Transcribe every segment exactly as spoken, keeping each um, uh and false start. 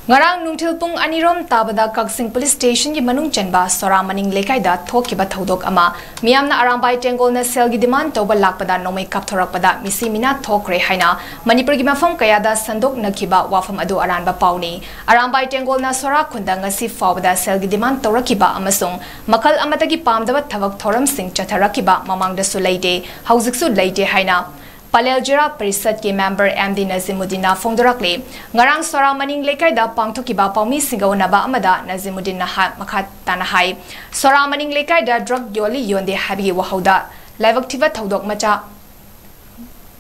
ꯉꯔꯥꯡ ꯅꯨꯡꯊꯤꯜ ꯄꯨꯡ ꯑꯅꯤꯔꯣꯝ ꯇꯥꯕꯗ ꯀꯛꯆꯤꯡ ꯄꯨꯂꯤꯁ ꯁ꯭ꯇꯦꯁꯟꯒꯤ ꯃꯅꯨꯡ ꯆꯟꯕ ꯁꯣꯔꯥ ꯃꯅꯤꯡ ꯂꯩꯀꯥꯏꯗ ꯊꯣꯛꯈꯤꯕ ꯊꯧꯗꯣꯛ ꯑꯃ꯫ ꯃꯤꯌꯥꯝꯅ ꯑꯔꯥꯝꯕꯥꯏ ꯇꯦꯡꯒꯣꯜꯅ ꯁꯦꯜꯒꯤ ꯗꯤꯃꯥꯟ ꯇꯧꯕ ꯂꯥꯛꯄꯗ ꯅꯣꯡꯃꯩ ꯀꯥꯞꯊꯣꯔꯛꯄꯗ ꯃꯤꯁꯤ ꯃꯤꯅꯥ ꯊꯣꯛꯈ꯭ꯔꯦ ꯍꯥꯏꯅ ꯃꯅꯤꯄꯨꯔꯒꯤ ꯃꯐꯝ ꯀꯌꯥꯗ ꯁꯟꯗꯣꯛꯅꯈꯤꯕ ꯋꯥꯐꯝ ꯑꯗꯨ ꯑꯔꯥꯟꯕ ꯄꯥꯎꯅꯤ꯫ ꯑꯔꯥꯝꯕꯥꯏ ꯇꯦꯡꯒꯣꯜꯅ ꯁꯣꯔꯥ ꯈꯨꯟꯗ ꯉꯁꯤ ꯐꯥꯎꯕꯗ ꯁꯦꯜꯒꯤ ꯗꯤꯃꯥꯟ ꯇꯧꯔꯛꯈꯤꯕ ꯑꯃꯁꯨꯡ ꯃꯈꯜ ꯑꯃꯠꯇꯒꯤ ꯄꯥꯝꯗꯕ ꯊꯕꯛ ꯊꯧꯔꯝꯁꯤꯡ ꯆꯠꯊꯔꯛꯈꯤꯕ ꯃꯃꯥꯡꯗꯁꯨ ꯂꯩꯇꯦ, ꯍꯧꯖꯤꯛꯁꯨ ꯂꯩꯇꯦ ꯍꯥꯏꯅ ꯄꯂꯦꯜ ꯖꯤꯂꯥ ꯄꯔꯤꯁꯠꯀꯤ ꯃꯦꯝꯕꯔ ꯑꯦꯝ ꯗꯤ ꯅꯖꯤꯃꯨꯗꯤꯟꯅ ꯐꯣꯡꯗꯣꯔꯛꯂꯤ꯫ ꯉꯔꯥꯡ ꯁꯣꯔꯥ ꯃꯅꯤꯡ ꯂꯩꯀꯥꯏꯗ ꯄꯥꯡꯊꯣꯛꯈꯤꯕ ꯄꯥꯎꯃꯤꯁꯤꯡꯒ ꯎꯅꯕ ꯑꯃꯗ ꯅꯖꯤꯃꯨꯗꯤꯟꯅ ꯍꯥ-, ꯃꯈꯥ ꯇꯥꯅ ꯍꯥꯏ, ꯁꯣꯔꯥ ꯃꯅꯤꯡ ꯂꯩꯀꯥꯏꯗ ꯗ꯭ꯔꯒ ꯌꯣꯜꯂꯤ ꯌꯣꯟꯗꯦ ꯍꯥꯏꯕꯒꯤ ꯋꯥꯍꯧꯗ ꯂꯥꯏꯕꯛ ꯊꯤꯕ ꯊꯧꯗꯣꯛ ꯃꯆꯥ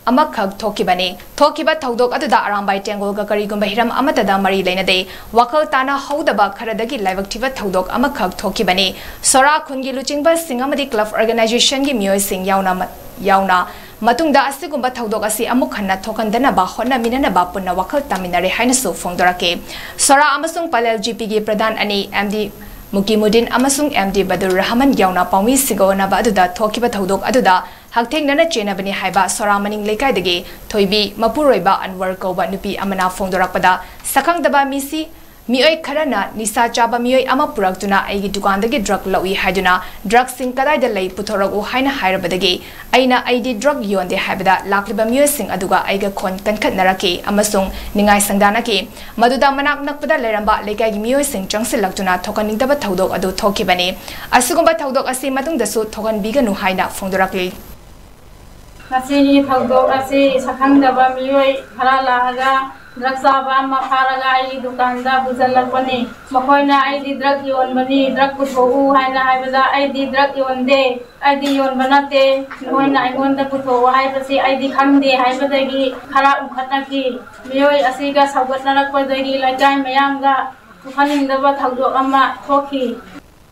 ꯑꯃꯈꯛ ꯊꯣꯛꯈꯤꯕꯅꯤ꯫ ꯊꯣꯛꯈꯤꯕ ꯊꯧꯗꯣꯛ ꯑꯗꯨꯗ ꯑꯔꯥꯝꯕꯥꯏ ꯇꯦꯡꯒꯣꯜꯒ ꯀꯔꯤꯒꯨꯝꯕ ꯍꯤꯔꯝ ꯑꯃꯠꯇꯗ ꯃꯔꯤ ꯂꯩꯅꯗꯦ꯫ ꯋꯥꯈꯜ ꯇꯥꯅ ꯍꯧꯗꯕ ꯈꯔꯗꯒꯤ ꯂꯥꯏꯕꯛ ꯊꯤꯕ ꯊꯧꯗꯣꯛ ꯑꯃꯈꯛ ꯊꯣꯛꯈꯤꯕꯅꯤ꯫ ꯁꯣꯔꯥ ꯈꯨꯟꯒꯤ ꯂꯨꯆꯤꯡꯕꯁꯤꯡ ꯑꯃꯗꯤ ꯀ꯭ꯂꯕ ꯑꯣꯔꯒꯅꯥꯏꯖꯦꯁꯟꯒꯤ ꯃꯤꯑꯣꯏꯁꯤꯡ ꯌꯥꯎꯅ ꯃ-, ꯌꯥꯎꯅ ꯃꯇꯨꯡꯗ ꯑꯁꯤꯒꯨꯝꯕ ꯊꯧꯗꯣꯛ ꯑꯁꯤ ꯑꯃꯨꯛ ꯍꯟꯅ ꯊꯣꯛꯍꯟꯗꯅꯕ ꯍꯣꯠꯅꯃꯤꯟꯅꯅꯕ ꯄꯨꯟꯅ ꯋꯥꯈꯜ ꯇꯥꯃꯤꯟꯅꯔꯦ ꯍꯥꯏꯅꯁꯨ ꯐꯣꯡꯗꯣꯔꯛꯈꯤ꯫ ꯁꯣꯔꯥ ꯑꯃꯁꯨꯡ ꯄꯂꯦꯜ ꯖꯤ ꯄꯤꯒꯤ ꯄ꯭ꯔꯙꯥꯟ ꯑꯅꯤ ꯑꯦꯝ ꯗꯤ ꯃꯨꯀꯤꯃꯨꯗꯤꯟ ꯑꯃꯁꯨꯡ ꯑꯦꯝ ꯗꯤ ꯕꯗꯨꯔ ꯔꯍꯃꯟ ꯌꯥꯎꯅ ꯄꯥꯎꯃꯤꯁꯤꯡꯒ ꯎꯅꯕ ꯑꯗꯨꯗ ꯊꯣꯛꯈꯤꯕ ꯊꯧꯗꯣꯛ ꯑꯗꯨꯗ ꯍꯛꯊꯦꯡꯅꯅ ꯆꯦꯟꯅꯕꯅꯤ ꯍꯥꯏꯕ ꯁꯣꯔꯥ ꯃꯅꯤꯡ ꯂꯩꯀꯥꯏꯗꯒꯤ ꯊꯣꯏꯕꯤ ꯃꯄꯨꯔꯣꯏꯕ ꯑꯟꯋꯔ ꯀꯧꯕ ꯅꯨꯄꯤ ꯑꯃꯅ ꯐꯣꯡꯗꯣꯔꯛꯄꯗ, ꯁꯛꯈꯪꯗꯕ ꯃꯤꯁꯤ ꯃꯤꯑꯣꯏ ꯈꯔꯅ ꯅꯤꯁꯥ ꯆꯥꯕ ꯃꯤꯑꯣꯏ ꯑꯃ ꯄꯨꯔꯛꯇꯨꯅ ꯑꯩꯒꯤ ꯗꯨꯀꯥꯟꯗꯒꯤ ꯗ꯭ꯔꯒ ꯂꯧꯏ ꯍꯥꯏꯗꯨꯅ ꯗ꯭ꯔꯒꯁꯤꯡ ꯀꯗꯥꯏꯗ ꯂꯩ ꯄꯨꯊꯣꯔꯛꯎ ꯍꯥꯏꯅ ꯍꯥꯏꯔꯕꯗꯒꯤ ꯑꯩꯅ ꯑꯩꯗꯤ ꯗ꯭ꯔꯒ ꯌꯣꯟꯗꯦ ꯍꯥꯏꯕꯗ ꯂꯥꯛꯂꯤꯕ ꯃꯤꯑꯣꯏꯁꯤꯡ ꯑꯗꯨꯒ ꯑꯩꯒ ꯈꯣꯟ ꯀꯟꯈꯠꯅꯔꯛꯈꯤ ꯑꯃꯁꯨꯡ ꯅꯤꯡꯉꯥꯏ ꯁꯪꯗꯥꯅꯈꯤ꯫ ꯃꯗꯨꯗ ꯃꯅꯥꯛ ꯅꯛꯄꯗ ꯂꯩꯔꯝꯕ ꯂꯩꯀꯥꯏꯒꯤ ꯃꯤꯑꯣꯏꯁꯤꯡ ꯆꯪꯁꯤꯜꯂꯛꯇꯨꯅ ꯊꯣꯛꯍꯟꯅꯤꯡꯗꯕ ꯊꯧꯗꯣꯛ ꯑꯗꯨ ꯊꯣꯛꯈꯤꯕꯅꯤ꯫ ꯑꯁꯤꯒꯨꯝꯕ ꯊꯧꯗꯣꯛ ꯑꯁꯤ ꯃꯇꯨꯡꯗꯁꯨ ꯊꯣꯛꯍꯟꯕꯤꯒꯅꯨ ꯍꯥꯏꯅ ꯐꯣꯡꯗꯣꯔꯛꯂꯤ꯫ ꯉꯁꯤꯒꯤ ꯊꯧꯗꯣꯛ ꯑꯁꯤ ꯁꯛꯈꯪꯗꯕ ꯃꯤꯑꯣꯏ ꯈꯔ ꯂꯥꯛꯑꯒ ꯗ꯭ꯔꯒ ꯆꯥꯕ ꯑꯃ ꯐꯥꯔꯒ ꯑꯩꯒꯤ ꯗꯨꯀꯥꯟꯗ ꯄꯨꯁꯤꯜꯂꯛꯄꯅꯤ꯫ ꯃꯈꯣꯏꯅ ꯑꯩꯗꯤ ꯗ꯭ꯔꯒ ꯌꯣꯟꯕꯅꯤ, ꯗ꯭ꯔꯒ ꯄꯨꯊꯣꯛꯎ ꯍꯥꯏꯅ ꯍꯥꯏꯕꯗ ꯑꯩꯗꯤ ꯗ꯭ꯔꯒ ꯌꯣꯟꯗꯦ, ꯑꯩꯗꯤ ꯌꯣꯟꯕ ꯅꯠꯇꯦ, ꯅꯈꯣꯏꯅ ꯑꯩꯉꯣꯟꯗ ꯄꯨꯊꯣꯛꯎ ꯍꯥꯏꯕꯁꯤ ꯑꯩꯗꯤ ꯈꯪꯗꯦ ꯍꯥꯏꯕꯗꯒꯤ ꯈꯔ ꯎꯪꯈꯠꯅꯈꯤ꯫ ꯃꯤꯑꯣꯏ ꯑꯁꯤꯒ ꯁꯧꯒꯠꯅꯔꯛꯄꯗꯒꯤ ꯂꯩꯀꯥꯏ ꯃꯌꯥꯝꯒ ꯄꯨꯈꯠꯅꯤꯡꯗꯕ ꯊꯧꯗꯣꯛ ꯑꯃ ꯊꯣꯛꯈꯤ꯫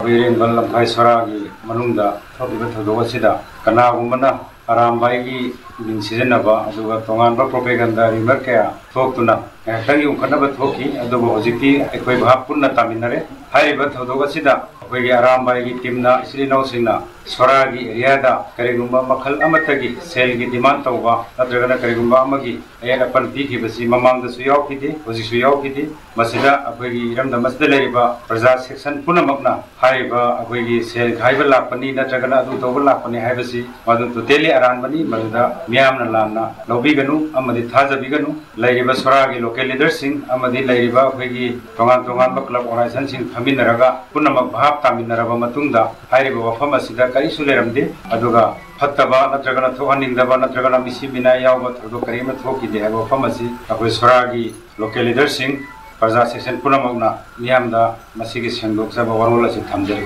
ꯏꯔꯦꯡꯕꯝ ꯂꯝꯈꯥꯏ ꯁꯣꯔꯥꯒꯤ ꯃꯅꯨꯡꯗ ꯊꯣꯛꯂꯤꯕ ꯊꯧꯗꯣꯛ ꯑꯁꯤꯗ ꯀꯅꯥꯒꯨꯝꯕꯅ ꯑꯔꯥꯝꯕꯥꯏꯒꯤ ꯃꯤꯡ ꯁꯤꯖꯤꯟꯅꯕ, ꯑꯗꯨꯒ ꯇꯣꯉꯥꯟꯕ propaganda rumour ꯀꯌꯥ ꯊꯣꯛꯇꯨꯅ ꯉꯥꯏꯍꯥꯛꯇꯪꯒꯤ ꯎꯪꯈꯠꯅꯕ ꯊꯣꯛꯈꯤ꯫ ꯑꯗꯨꯕꯨ ꯍꯧꯖꯤꯛꯇꯤ ꯑꯩꯈꯣꯏ ꯚꯥꯞ ꯄꯨꯟꯅ ꯇꯥꯃꯤꯟꯅꯔꯦ꯫ ꯍꯥꯏꯔꯤꯕ ꯊꯧꯗꯣꯛ ꯑꯁꯤꯗ ꯑꯩꯈꯣꯏꯒꯤ ꯑꯔꯥꯝꯕꯥꯏꯒꯤ teamꯅ, ꯏꯆꯤꯜ ꯏꯅꯥꯎꯁꯤꯡꯅ ꯁꯣꯔꯥꯒꯤ areaꯗ ꯀꯔꯤꯒꯨꯝꯕ ꯃꯈꯜ ꯑꯃꯠꯇꯒꯤ ꯁꯦꯜꯒꯤ demand ꯇꯧꯕ ꯅꯠꯇ꯭ꯔꯒꯅ ꯀꯔꯤꯒꯨꯝꯕ ꯑꯃꯒꯤ ꯑꯌꯦꯠ ꯑꯄꯟ ꯄꯤꯈꯤꯕꯁꯤ ꯃꯃꯥꯡꯗꯁꯨ ꯌꯥꯎꯈꯤꯗꯦ, ꯍꯧꯖꯤꯛꯁꯨ ꯌꯥꯎꯈꯤꯗꯦ꯫ ꯃꯁꯤꯗ ꯑꯩꯈꯣꯏꯒꯤ ꯏꯔꯝꯗꯝ ꯑꯁꯤꯗ ꯂꯩꯔꯤꯕ ꯄ꯭ꯔꯖꯥ section ꯄꯨꯝꯅꯃꯛꯅ ꯍꯥꯏꯔꯤꯕ ꯑꯩꯈꯣꯏꯒꯤ ꯁꯦꯜ ꯈꯥꯏꯕ ꯂꯥꯛꯄꯅꯤ ꯅꯠꯇ꯭ꯔꯒꯅ ꯑꯗꯨ ꯇꯧꯕ ꯂꯥꯛꯄꯅꯤ ꯍꯥꯏꯕꯁꯤ ꯃꯗꯨ totally ꯑꯔꯥꯟꯕꯅꯤ꯫ ꯃꯗꯨꯗ ꯃꯤꯌꯥꯝꯅ ꯂꯥꯟꯅ ꯂꯧꯕꯤꯒꯅꯨ ꯑꯃꯗꯤ ꯊꯥꯖꯕꯤꯒꯅꯨ꯫ ꯂꯩꯔꯤꯕ ꯁꯣꯔꯥꯒꯤ local leaderꯁꯤꯡ ꯑꯃꯗꯤ ꯂꯩꯔꯤꯕ ꯑꯩꯈꯣꯏꯒꯤ ꯇꯣꯉꯥꯟ ꯇꯣꯉꯥꯟꯕ club organizationꯁꯤꯡ ꯐꯝꯃꯤꯟꯅꯔꯒ ꯄꯨꯝꯅꯃꯛ ꯚꯥꯞ ꯇꯥꯃꯤꯟꯅꯔꯕ ꯃꯇꯨꯡꯗ ꯍꯥꯏꯔꯤꯕ ꯋꯥꯐꯝ ꯑꯁꯤꯗ ꯀꯔꯤꯁꯨ ꯂꯩꯔꯝꯗꯦ꯫ ꯑꯗꯨꯒ ꯐꯠꯇꯕ ꯅꯠꯇ꯭ꯔꯒꯅ ꯊꯣꯛꯍꯟꯅꯤꯡꯗꯕ ꯅꯠꯇ꯭ꯔꯒꯅ ꯃꯤꯁꯤ ꯃꯤꯅꯥꯏ ꯌꯥꯎꯕ ꯊꯧꯗꯣꯛ ꯀꯔꯤ ꯑꯃ ꯊꯣꯛꯈꯤꯗꯦ ꯍꯥꯏꯕ ꯋꯥꯐꯝ ꯑꯁꯤ ꯑꯩꯈꯣꯏ ꯁꯣꯔꯥꯒꯤ local leaderꯁꯤꯡ, ꯄ꯭ꯔꯖꯥ section ꯄꯨꯝꯅꯃꯛꯅ ꯃꯤꯌꯥꯝꯗ ꯃꯁꯤꯒꯤ ꯁꯦꯡꯗꯣꯛꯆꯕ ꯋꯥꯔꯣꯜ ꯑꯁꯤ ꯊꯝꯖꯔꯤ꯫